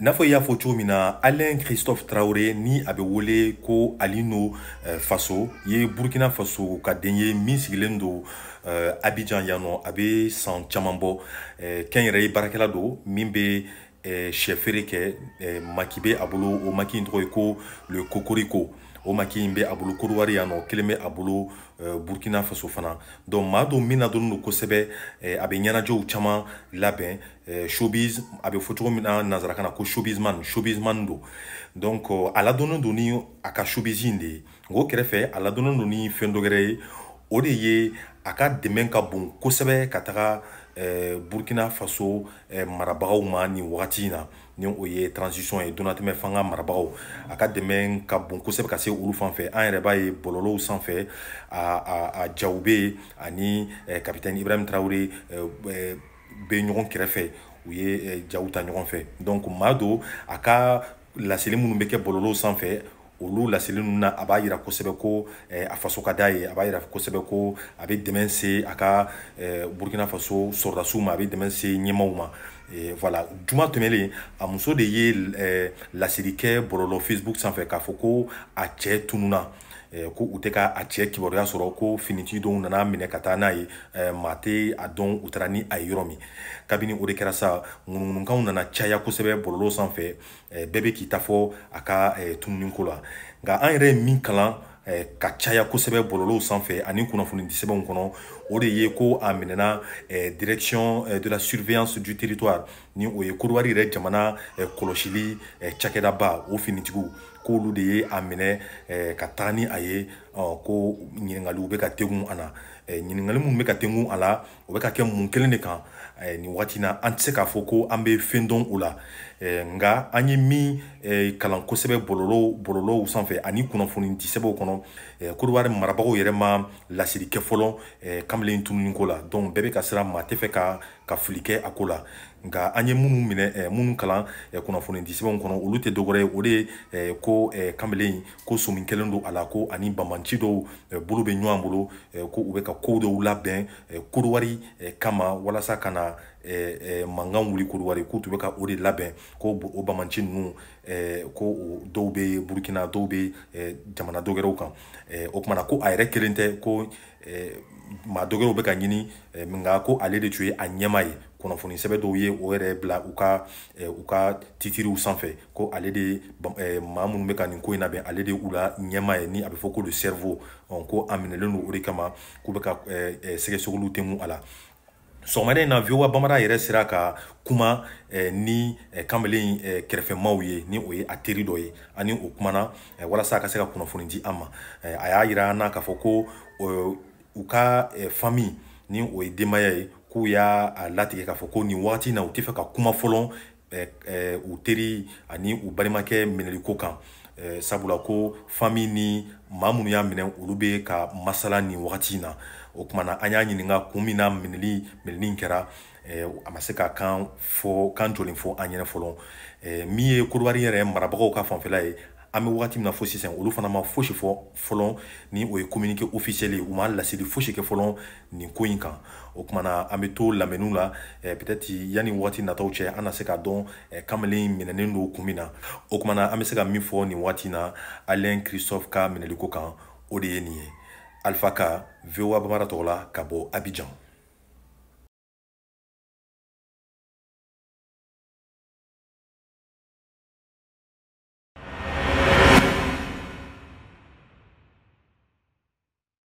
N'a fɔ i y'a fɔ cogo min na, Alain Christophe Traoré, ni a bɛ wele ko Alino Faso, ye Burkina Faso ka den ye min sigilen don Abidjan yan nɔ, a bɛ san caman bɔ. Kɛnyɛrɛye baarakɛla don min bɛ sɛ feere kɛ. Maki bɛ a bolo, o maki in tɔgɔ ye ko Le Cocorico. O maki in bɛ a bolo Kodowari yan nɔ, kelen bɛ a bolo Burkina Faso fana. Donc maa don min ladɔnnen don kosɛbɛ, a bɛ ɲɛnajɛw caman labɛn, showbiz, a bɛ fɔ cogo min na nanzarakan na ko showbizman, showbizman don. Donc a ladɔnnen don ni a ka showbiz in de ye. Nka o kɛrɛfɛ, a ladɔnnen don ni fɛn dɔ wɛrɛ ye, o de ye a ka dɛmɛ ka bon kosɛbɛ ka taga Burkina Faso marabagaw ma nin wagati in na, ni o ye transition ye, donatɛmɛ fanga marabagaw. A ka dɛmɛ ka bon kosɛbɛ ka se olu fan fɛ. An yɛrɛ b'a ye bɔlɔlɔw sanfɛ, a jaw bɛ yen ani capitaine Ibrahim Traoré bɛ ɲɔgɔn kɛrɛfɛ, u ye jaw ta ɲɔgɔn fɛ. Donc maa don, a ka laseli minnu bɛ kɛ bɔlɔlɔw sanfɛ, olu laseli ninnu na, a b'a yira kosɛbɛ ko a faso ka d'a ye, a b'a yira kosɛbɛ ko a bɛ dɛmɛ se a ka Burkina Faso sɔrɔdasiw ma, a bɛ dɛmɛ se ɲɛmaaw ma. Voilà, juma tɛmɛnen, a muso de ye laseli kɛ bɔlɔlɔ Facebook sanfɛ k'a fɔ ko a cɛ tununa, ko u tɛ ka a cɛ kibaruya sɔrɔ, ko finitigi dɔw nana minɛ ka taa n'a ye, maa tɛ a dɔn u taara ni a ye yɔrɔ min. Kabini o de kɛra sa, ŋunuŋunukanw nana caya kosɛbɛ bɔlɔlɔ sanfɛ, bɛɛ bɛ k'i ta fɔ a ka tununiko la. Nka an yɛrɛ ye min kalan ka caya kosɛbɛ bɔlɔlɔw sanfɛ ani kunnafoni sɛbɛnw kɔnɔ, o de ye ko a minɛna Direction de la surveillance du territoire, ni o ye Kodowari yɛrɛ jamana kɔlɔsili cakɛdaba, o finitigiw, k'olu de ye a minɛ ka taga ni a ye, ko ɲininkaliw bɛ ka tegun a la. Ɲininkali minnu bɛ ka tegun a la, o bɛ ka kɛ mun kelen de kan nin waati na, an tɛ se k'a fɔ ko an bɛ fɛn dɔn o la. Nka an ye min kalan kosɛbɛ bɔlɔlɔw sanfɛ ani kunnafoni di sɛbɛnw kɔnɔ, Kodowari marabagaw yɛrɛ ma laseli kɛ fɔlɔ kamalen tununiko la. Donc bɛɛ bɛ ka siran, maa tɛ fɛ ka fili kɛ a ko la. Nka an ye minnu minɛ, minnu kalan kunnafoni di sɛbɛnw kɔnɔ, olu tɛ dɔwɛrɛ ye, o de ye ko kamalen ko somin kelen don a la, ko ani banbanci dɔw bolo bɛ ɲɔgɔn bolo, ko u bɛ ka ko dɔw labɛn Kodowari kama walasa ka na mankan wuli Kodowari, k'u tun bɛ ka o de labɛn, ko o banbanci ninnu, ko dɔw bɛ Burukina, dɔw bɛ jamana dɔ wɛrɛw kan. O kumana ko a yɛrɛ kelen tɛ, ko maa dɔ wɛrɛw bɛ ka ɲini, nka ko ale de tun ye a ɲɛmaa ye. Kunnafoni sɛbɛn dɔw ye o yɛrɛ bila u ka titiriw sanfɛ ko ale de, maa minnu bɛ ka nin ko in labɛn, ale de u la ɲɛmaa ye, ni a bɛ fɔ ko le cerveau. Ko a minɛlen don o de kama, k'u bɛ ka sɛgɛsɛgɛliw tɛnku a la. Sɔgɔmada in na, VOA Bambara yɛrɛ sera ka kuma ni kamalen kɛrɛfɛmaw ye, ni o ye a teri dɔ ye, ani o kumana walasa a ka se ka kunnafoni di an ma. A y'a yira an na k'a fɔ ko u ka famille, ni o ye denbaya ye, k'u y'a latigɛ k'a fɔ ko nin waati in na, u tɛ fɛ ka kuma fɔlɔ u teri ani u balimakɛ minɛliko kan, sabula ko famille ni maa minnu y'a minɛ, olu bɛ ka masala nin wagati in na. O kumana an y'a ɲininka kun min na minɛli kɛra, a ma se ka kan fɔ, kan jɔlen fɔ an ɲɛna fɔlɔ. Min ye Kodowari yɛrɛ marabagaw ka fanfɛla ye, an bɛ wagati min na fo sisan, olu fana ma fosi fɔ fɔlɔ, ni o ye communiqué officiel ye, u ma laseli fosi kɛ fɔlɔ nin ko in kan. O kumana an bɛ to lamɛnniw la, peut-être yanni waati nataw cɛ, an na se k'a dɔn kamalen minɛnen don kun min na. O kumana an bɛ se ka min fɔ nin waati na Alain Christophe ka minɛliko kan, o de ye nin ye. Alpha Ka, VOA Bambara tɔgɔ la ka bɔ Abidjan.